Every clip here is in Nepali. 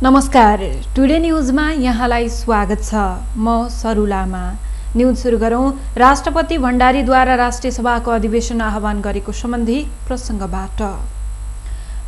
नमस्कार, टुडे न्यूजमा यहाँलाई स्वागत छ। म सरुलामा। न्यूज सुरु गरौं राष्ट्रपति भण्डारीद्वारा राष्ट्रिय सभाको अधिवेशन आह्वान गरेको सम्बन्धी प्रसंगबाट।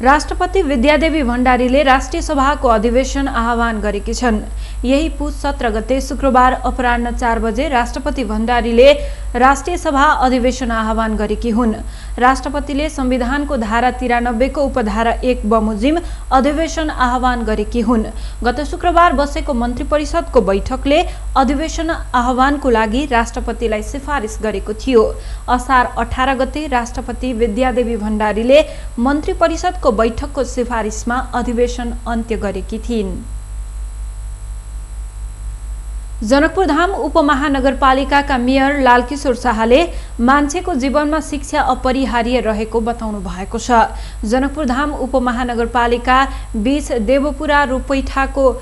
राष्ट्रपति विद्यादेवी भण्डारीले राष्ट्रिय सभाको अधिवेशन आह्वान गरेकी छन्। यही पुस 17 गते शुक्रबार अपराह्न 4 बजे राष्ट्रपति भण्डारीले राष्ट्रिय सभा अधिवेशन आह्वान गरेकी हुन्। राष्ट्रपतिले संविधानको धारा 93 को उपधारा 1 बमोजिम अधिवेशन आह्वान गरेकी हुन्। गत शुक्रबार बसेको मन्त्री परिषदको बैठकले अधिवेशन आह्वानको लागि राष्ट्रपतिलाई सिफारिस गरेको थियो। असार 18 गते राष्ट्रपति विद्यादेवी भण्डारीले मन्त्री परिषदको बैठकको सिफारिसमा अधिवेशन अन्त्य गरेकी थिइन्। जनकपुरधाम उपमहानगरपालिकाका मेयर लालकिशोर शाहले मान्छेको जीवनमा शिक्षा अपरिहार्य रहेको बताउनु भएको छ। जनकपुरधाम उपमहानगरपालिका 20 देवपुरा रूपैठाको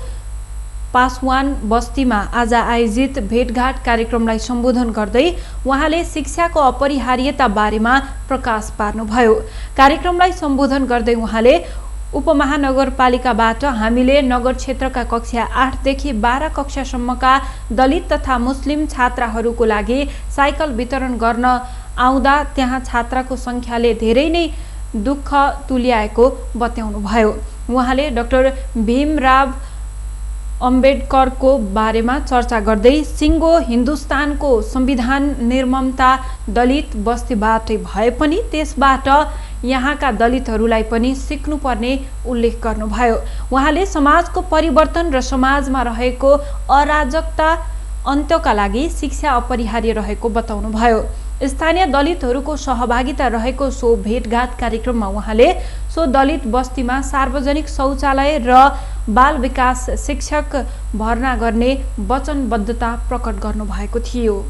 पासवान बस्तीमा आज आयोजित भेटघाट कार्यक्रमलाई सम्बोधन गर्दै उहाँले शिक्षाको अपरिहार्यता बारेमा प्रकाश पार्नुभयो। कार्यक्रमलाई सम्बोधन गर्दै उहाँले उपमहानगरपालिकाबाट हामीले नगर क्षेत्रका कक्षा 8 देखि 12 कक्षासम्मका दलित तथा मुस्लिम छात्राहरूको लागि साइकल वितरण गर्न आउँदा त्यहाँ छात्राको संख्याले धेरै नै दुःख तुल्याएको बताउनुभयो। उहाँले डाक्टर भीमराव अम्बेडकरको बारेमा चर्चा गर्दै सिङ्गो हिन्दुस्तानको संविधान निर्माता दलित बस्तीबाटै भए पनि त्यसबाट यहाँका दलितहरूलाई पनि सिक्नुपर्ने उल्लेख गर्नुभयो। उहाँले समाजको परिवर्तन र समाजमा रहेको अराजकता अन्त्यका लागि शिक्षा अपरिहार्य रहेको बताउनुभयो। स्थानीय दलितहरूको सहभागिता रहेको सो भेटघाट कार्यक्रममा उहाँले सो दलित बस्तीमा सार्वजनिक शौचालय र बाल विकास शिक्षक भर्ना गर्ने वचनबद्धता प्रकट गर्नुभएको थियो।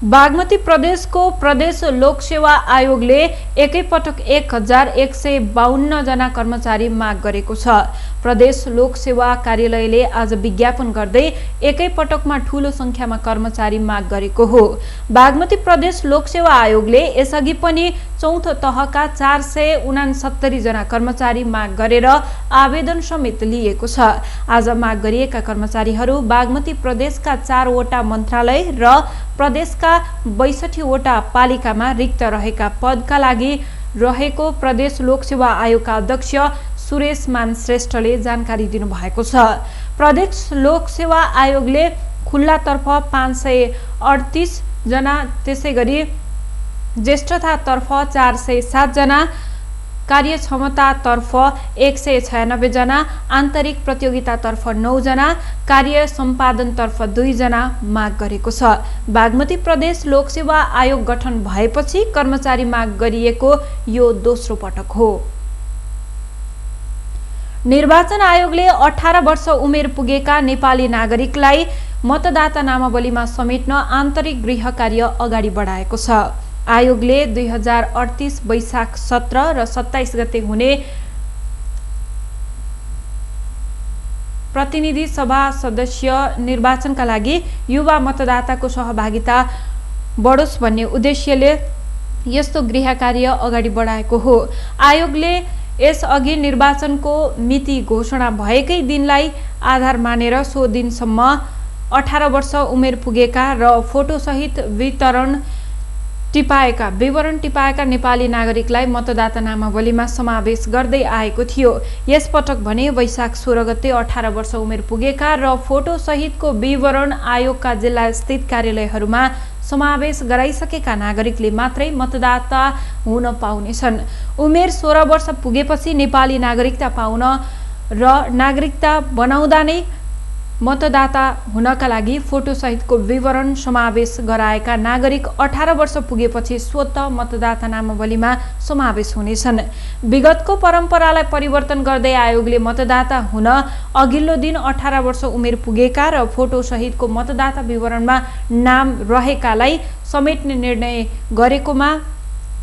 बागमती प्रदेशको प्रदेश लोकसेवा आयोगले एकैपटक 1152 जना कर्मचारी माग गरेको छ। प्रदेश लोकसेवा कार्यालयले आज विज्ञापन गर्दै एकैपटकमा ठूलो संख्यामा कर्मचारी माग गरेको हो। बागमती प्रदेश लोकसेवा आयोगले यसअघि पनि चौथो तहका 469 जना कर्मचारी माग गरेर आवेदन समेत लिएको छ। आज माग गरिएका कर्मचारीहरू बागमती प्रदेशका 4 वटा मन्त्रालय र प्रदेशका 62 वटा पालिकामा रिक्त रहेका पदका लागि रहेको प्रदेश लोकसेवा आयोगका अध्यक्ष सुरेश मान श्रेष्ठले जानकारी दिनुभएको छ। प्रदेश लोकसेवा आयोगले खुल्लातर्फ 538 जना, त्यसैगरी ज्येष्ठतातर्फ 407 जना, कार्यक्षमतातर्फ 196 जना, आन्तरिक प्रतियोगितातर्फ 9 जना, कार्य सम्पादनतर्फ 2 जना माग गरेको छ। बागमती प्रदेश लोकसेवा आयोग गठन भएपछि कर्मचारी माग गरिएको यो दोस्रो पटक हो। निर्वाचन आयोगले 18 वर्ष उमेर पुगेका नेपाली नागरिकलाई मतदाता नामावलीमा समेट्न आन्तरिक गृह कार्य अगाडि बढाएको छ। आयोगले 2038 वैशाख 17 र 27 गते हुने प्रतिनिधि सभा सदस्य निर्वाचनका लागि युवा मतदाताको सहभागिता बढोस् भन्ने उद्देश्यले यस्तो गृह कार्य अगाडि बढाएको हो। आयोगले यसअघि निर्वाचनको मिति घोषणा भएकै दिनलाई आधार मानेर सो दिनसम्म 18 वर्ष उमेर पुगेका र फोटोसहित विवरण टिपाएका नेपाली नागरिकलाई मतदाता नामावलीमा समावेश गर्दै आएको थियो। यसपटक भने वैशाख 16 गते 18 वर्ष उमेर पुगेका र फोटोसहितको विवरण आयोगका जिल्ला स्थित कार्यालयहरूमा समावेश गराइसकेका नागरिकले मात्रै मतदाता हुन पाउनेछन्। उमेर 16 वर्ष पुगेपछि नेपाली नागरिकता पाउन र नागरिकता बनाउँदा नै मतदाता हुनका लागि फोटोसहितको विवरण समावेश गराएका नागरिक 18 वर्ष पुगेपछि स्वतः मतदाता नामावलीमा समावेश हुनेछन्। विगतको परम्परालाई परिवर्तन गर्दै आयोगले मतदाता हुन अघिल्लो दिन 18 वर्ष उमेर पुगेका र फोटोसहितको मतदाता विवरणमा नाम रहेकालाई समेट्ने निर्णय गरेकोमा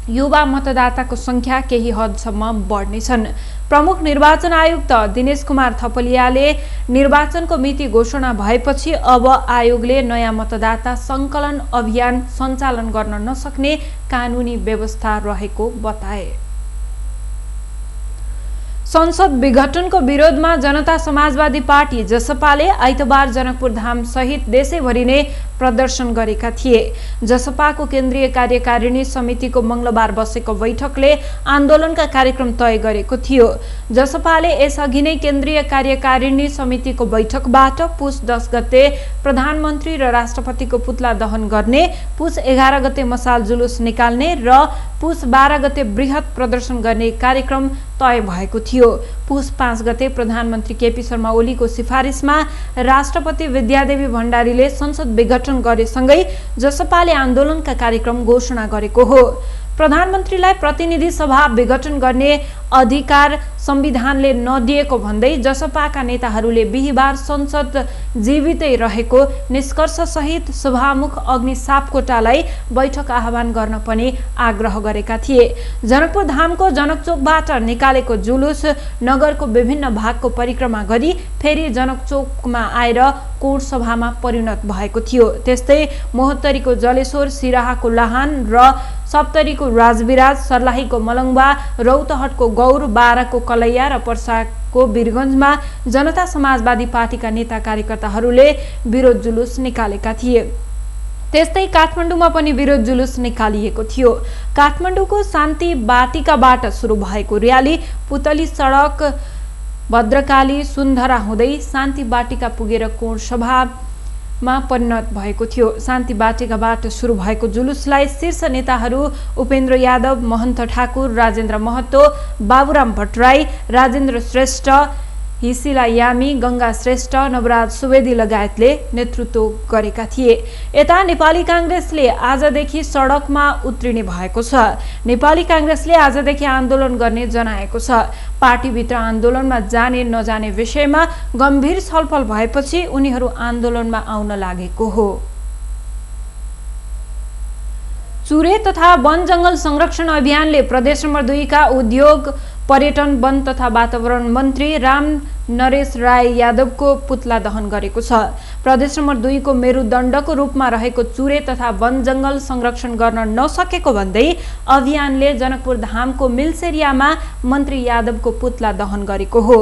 युवा मतदाताको संख्या केही हदसम्म बढ्नेछन्। प्रमुख निर्वाचन आयुक्त दिनेश कुमार थपलियाले निर्वाचनको मिति घोषणा भएपछि अब आयोगले नयाँ मतदाता संकलन अभियान सञ्चालन गर्न नसक्ने कानुनी व्यवस्था रहेको बताए। संसद विघटनको विरोधमा जनता समाजवादी पार्टी जसपाले आइतबार जनकपुर धाम सहित देशैभरि नै प्रदर्शन गरेका थिए। जसपाको केन्द्रीय कार्यकारिणी समितिको मंगलबार बसेको बैठकले आन्दोलनका कार्यक्रम तय गरेको थियो। जसपाले यसअघि नै केन्द्रीय कार्यकारिणी समितिको बैठकबाट पुस 10 गते प्रधानमन्त्री र राष्ट्रपतिको पुतला दहन गर्ने, पुस 11 गते मसाल जुलुस निकाल्ने र पुस 12 गते बृहत प्रदर्शन गर्ने कार्यक्रम तय भएको थियो। पुस 5 गते प्रधानमन्त्री केपी शर्मा ओलीको सिफारिसमा राष्ट्रपति विद्यादेवी भण्डारीले संसद विघटन गरेसँगै जसपाले आन्दोलनका कार्यक्रम घोषणा गरेको हो। प्रधानमन्त्रीलाई प्रतिनिधि सभा विघटन गर्ने अधिकार संविधानले नदिएको भन्दै जसपाका नेताहरूले बिहीबार संसद जीवितै रहेको निष्कर्ष सहित सभामुख अग्नि सापकोटालाई बैठक आह्वान गर्न पनि आग्रह गरेका थिए। जनकपुर धामको जनकचोकबाट निकालेको जुलुस नगरको विभिन्न भागको परिक्रमा गरी फेरि जनकचोकमा आएर कोट सभामा परिणत भएको थियो। त्यस्तै मोहत्तरीको जलेश्वर, सिराहाको लाहान र सप्तरीको राजविराज, सर्लाहीको मलङ्बा, रौतहटको गौर, बाराको कलैया र पर्साको वीरगञ्जमा जनता समाजवादी पार्टीका नेता कार्यकर्ताहरूले विरोध जुलुस निकालेका थिए। त्यस्तै काठमाडौँमा पनि विरोध जुलुस निकालिएको थियो। काठमाडौँको शान्ति बाटिकाबाट सुरु भएको र्याली पुतली सडक, भद्रकाली, सुन्धरा हुँदै शान्ति बाटिका पुगेर कोण सभामा परिणत भएको थियो। शान्ति बाटिकाबाट सुरु भएको जुलुसलाई शीर्ष नेताहरू उपेन्द्र यादव, महन्त ठाकुर, राजेन्द्र महतो, बाबुराम भट्टराई, राजेन्द्र श्रेष्ठ, हिसिला यामी, गंगा श्रेष्ठ, नवराज सुवेदी लगायतले नेतृत्व गरेका थिए। यता नेपाली कांग्रेसले आजदेखि सडकमा उत्रिने भएको छ। नेपाली कांग्रेसले आजदेखि आन्दोलन गर्ने जनाएको छ। पार्टीभित्र आन्दोलनमा जाने नजाने विषयमा गम्भीर छलफल भएपछि उनीहरू आन्दोलनमा आउन लागेको हो। चुरे तथा वन जंगल संरक्षण अभियानले प्रदेश नम्बर 2 का उद्योग, पर्यटन, वन तथा वातावरण मन्त्री राम नरेश राय यादवको पुतला दहन गरेको छ। प्रदेश नम्बर 2 को मेरुदण्डको रूपमा रहेको चुरे तथा वन जंगल संरक्षण गर्न नसकेको भन्दै अभियानले जनकपुर धामको मिल्सेरियामा मन्त्री यादवको पुतला दहन गरेको हो।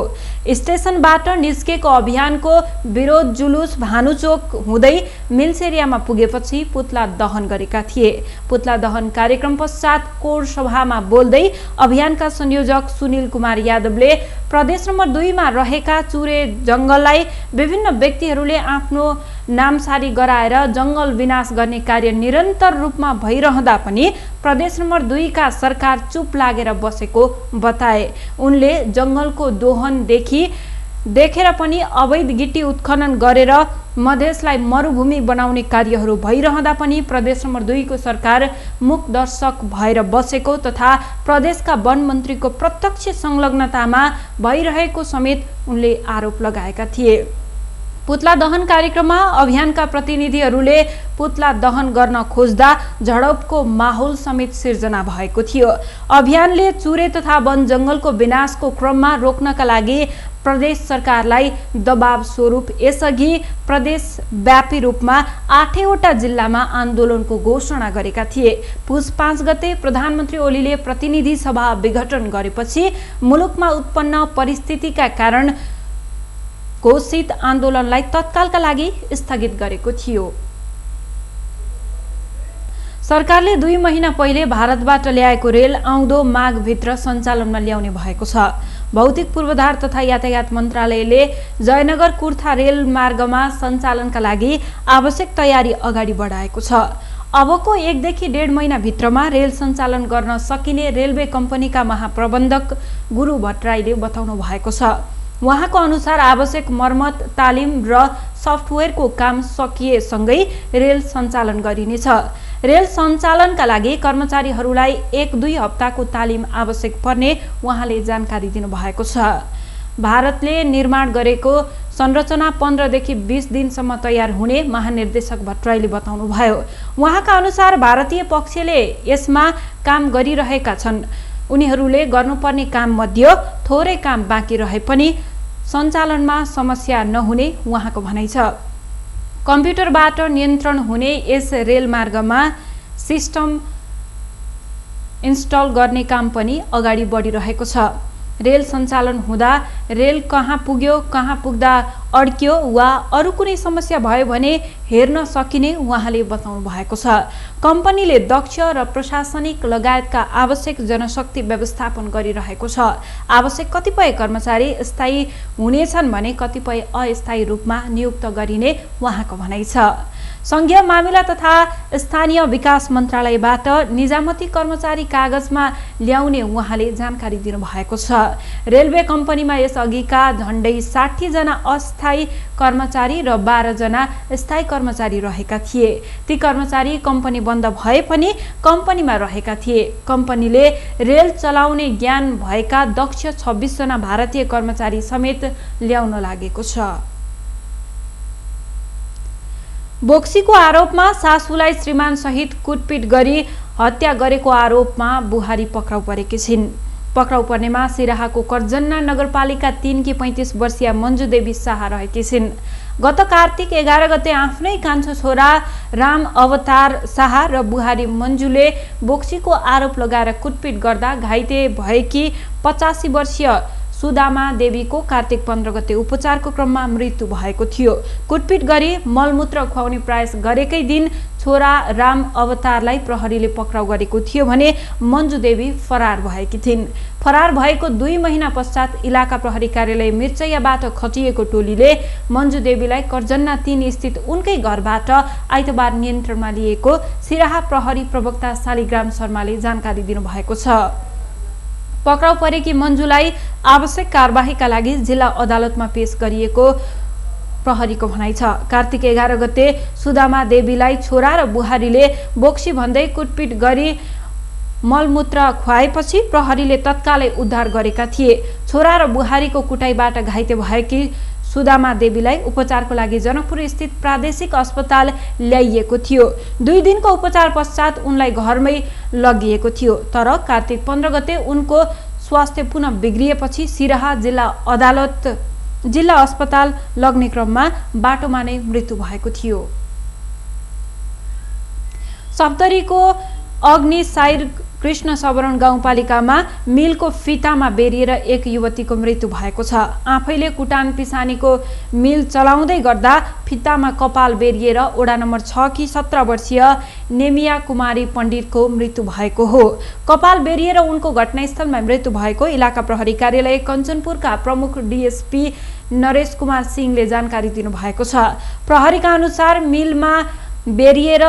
स्टेशनबाट निस्केको अभियानको विरोध जुलुस भानुचोक हुँदै मिल्सेरियामा पुगेपछि पुतला दहन गरेका थिए। पुतला दहन कार्यक्रम पश्चात कोर सभामा बोल्दै अभियानका संयोजक सुनिल कुमार यादवले प्रदेश नम्बर 2 मा रहेका चुरे जंगललाई विभिन्न व्यक्तिहरूले आफ्नो नामसारी गराएर जंगल विनाश गर्ने कार्य निरन्तर रूपमा भइरहँदा पनि प्रदेश नम्बर 2 का सरकार चुप लागेर बसेको बताए। उनले जंगलको दोहन देखेर पनि अवैध गिटी उत्खनन गरेर मधेसलाई मरुभूमि बनाउने कार्यहरू भइरहँदा पनि प्रदेश नम्बर 2 को सरकार मुख दर्शक भएर बसेको तथा प्रदेशका वन मन्त्रीको प्रत्यक्ष संलग्नतामा भइरहेको समेत उनले आरोप लगाएका थिए। पुतला दहन कार्यक्रममा अभियानका प्रतिनिधिहरूले पुतला दहन गर्न खोज्दा झडपको माहौल समेत सिर्जना भएको थियो। अभियानले चुरे तथा वन जंगलको विनाशको क्रममा रोक्नका लागि प्रदेश सरकारलाई दबाव स्वरूप यसअघि प्रदेशव्यापी रूपमा 8वटा जिल्लामा आन्दोलनको घोषणा गरेका थिए। पुस 5 गते प्रधानमन्त्री ओलीले प्रतिनिधि सभा विघटन गरेपछि मुलुकमा उत्पन्न परिस्थितिका कारण घोषित आन्दोलनलाई तत्कालका लागि स्थगित गरेको थियो। सरकारले 2 महिना पहिले भारतबाट ल्याएको रेल आउँदो माघभित्र सञ्चालनमा ल्याउने भएको छ। भौतिक पूर्वाधार तथा यातायात मन्त्रालयले जयनगर कुर्था रेल मार्गमा सञ्चालनका लागि आवश्यक तयारी अगाडि बढाएको छ। अबको 1 देखि 1.5 महिना भित्रमा रेल सञ्चालन गर्न सकिने रेलवे कम्पनीका महाप्रबन्धक गुरु भट्टराईले बताउनु भएको छ। उहाँको अनुसार आवश्यक मर्मत, तालिम र सफ्टवेयरको काम सकिएसँगै रेल सञ्चालन गरिनेछ। रेल सञ्चालनका लागि कर्मचारीहरूलाई 1-2 हप्ताको तालिम आवश्यक पर्ने उहाँले जानकारी दिनुभएको छ। भारतले निर्माण गरेको संरचना 15 देखि 20 दिनसम्म तयार हुने महानिर्देशक भट्टराईले बताउनुभयो। उहाँका अनुसार भारतीय पक्षले यसमा काम गरिरहेका छन्। उनीहरूले गर्नुपर्ने काम मध्ये थोरै काम बाँकी रहे पनि सञ्चालनमा समस्या नहुने उहाँको भनाइ छ। कम्प्युटरबाट नियन्त्रण हुने यस रेलमार्गमा सिस्टम इन्स्टल गर्ने काम पनि अगाडि बढिरहेको छ। रेल सञ्चालन हुँदा रेल कहाँ पुग्यो, कहाँ पुग्दा अड्क्यो वा अरू कुनै समस्या भयो भने हेर्न सकिने उहाँले बताउनु भएको छ। कम्पनीले दक्ष र प्रशासनिक लगायतका आवश्यक जनशक्ति व्यवस्थापन गरिरहेको छ। आवश्यक कतिपय कर्मचारी स्थायी हुनेछन् भने कतिपय अस्थायी रूपमा नियुक्त गरिने उहाँको भनाइ छ। संघीय मामिला तथा स्थानीय विकास मन्त्रालयबाट निजामती कर्मचारी कागजमा ल्याउने उहाँले जानकारी दिनुभएको छ। रेलवे कम्पनीमा यसअघिका झण्डै 60 जना अस्थायी कर्मचारी र 12 जना स्थायी कर्मचारी रहेका थिए। ती कर्मचारी कम्पनी बन्द भए पनि कम्पनीमा रहेका थिए। कम्पनीले रेल चलाउने ज्ञान भएका दक्ष 26 जना भारतीय कर्मचारी समेत ल्याउन लागेको छ। बोक्सीको आरोपमा सासूलाई श्रीमान सहित कुटपिट गरी हत्या गरेको आरोपमा बुहारी पक्राउ परेकी छिन्। पक्राउ पर्नेमा सिराहाको कर्जन्ना नगरपालिका 3 की 35 वर्षीय मञ्जु देवी शाह रहेकी छिन्। गत कार्तिक 11 गते आफ्नै कान्छो छोरा राम अवतार शाह र बुहारी मञ्जुले बोक्सीको आरोप लगाएर कुटपिट गर्दा घाइते भएकी 85 वर्षीय सुदामा देवीको कार्तिक 15 गते उपचारको क्रममा मृत्यु भएको थियो। कुटपिट गरी मलमूत्र खुवाउने प्रयास गरेकै दिन छोरा राम अवतारलाई प्रहरीले पक्राउ गरेको थियो भने मञ्जु देवी फरार भएकी थिइन्। फरार भएको 2 महिना पश्चात इलाका प्रहरी कार्यालय मिर्चैयाबाट खटिएको टोलीले मञ्जु देवीलाई कर्जन्ना 3 स्थित उनकै घरबाट आइतबार नियन्त्रणमा लिएको सिराहा प्रहरी प्रवक्ता शालिग्राम शर्माले जानकारी दिनुभएको छ। पक्राउ परेकी मञ्जुलाई आवश्यक कारबाहीका लागि जिल्ला अदालतमा पेश गरिएको प्रहरीको भनाइ छ। कार्तिक 11 गते सुदामा देवीलाई छोरा र बुहारीले बोक्सी भन्दै कुटपिट गरी मलमूत्र खुवाएपछि प्रहरीले तत्कालै उद्धार गरेका थिए। छोरा र बुहारीको कुटाइबाट घाइते भएकी सुदामा देवीलाई उपचारको लागि जनकपुर स्थित प्रादेशिक अस्पताल ल्याइएको थियो। 2 दिनको उपचार पश्चात उनलाई घरमै लगिएको थियो। तर कार्तिक 15 गते उनको स्वास्थ्य पुनः बिग्रिएपछि सिराहा जिल्ला अस्पताल लग्ने क्रममा बाटोमा नै मृत्यु भएको थियो। सप्तरीको अग्निसायर कृष्ण सबरण गाउँपालिकामा मिलको फितामा बेरिएर एक युवतीको मृत्यु भएको छ। आफैले कुटान पिसानीको मिल चलाउँदै गर्दा फितामा कपाल बेरिएर ओडा नम्बर 6 की 17 वर्षीय नेमिया कुमारी पण्डितको मृत्यु भएको हो। कपाल बेरिएर उनको घटनास्थलमा मृत्यु भएको इलाका प्रहरी कार्यालय कञ्चनपुरका प्रमुख डीएसपी नरेश कुमार सिंहले जानकारी दिनुभएको छ। प्रहरीका अनुसार मिलमा बेरिएर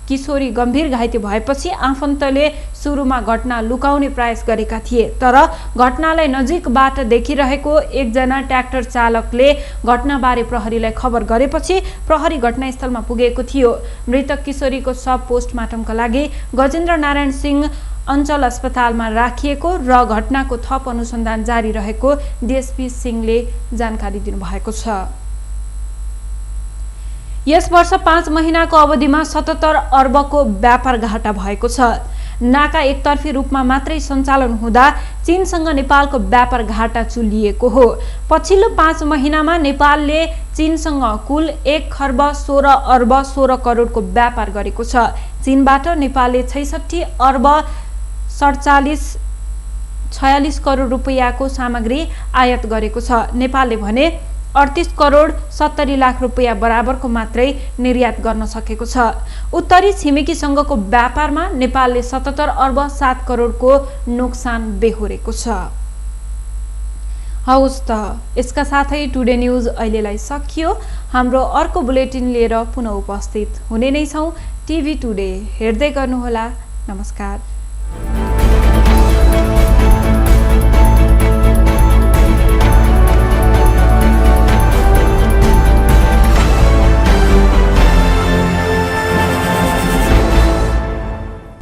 किशोरी गम्भीर घाइते भएपछि आफन्तले सुरुमा घटना लुकाउने प्रयास गरेका थिए। तर घटनालाई नजिकबाट देखिरहेको एकजना ट्र्याक्टर चालकले घटनाबारे प्रहरीलाई खबर गरेपछि प्रहरी घटनास्थलमा पुगेको थियो। मृतक किशोरीको शव पोस्टमार्टमका लागि गजेन्द्र नारायण सिंह अञ्चल अस्पतालमा राखिएको र घटनाको थप अनुसन्धान जारी रहेको डीएसपी सिंहले जानकारी दिनुभएको छ। यस वर्ष 5 महिनाको अवधिमा 77 अर्बको व्यापार घाटा भएको छ। नाका एकतर्फी रूपमा मात्रै सञ्चालन हुँदा चीनसँग नेपालको व्यापार घाटा चुलिएको हो। पछिल्लो 5 महिनामा नेपालले चीनसँग कुल 1 खर्ब 16 अर्ब 16 करोडको व्यापार गरेको छ। चीनबाट नेपालले 66 अर्ब 46 करोड रुपैयाँको सामग्री आयात गरेको छ। नेपालले भने 38 करोड 70 लाख रुपैयाँ बराबरको मात्रै निर्यात गर्न सकेको छ। उत्तरी छिमेकीसँगको व्यापारमा नेपालले 77 अर्ब 7 करोडको नोक्सान बेहोरेको छ। हौस् त, यसका साथै टुडे न्यूज अहिलेलाई सकियो। हाम्रो अर्को बुलेटिन लिएर पुनः उपस्थित हुने नै छौं। टिभी टुडे हेर्दै गर्नुहोला। नमस्कार।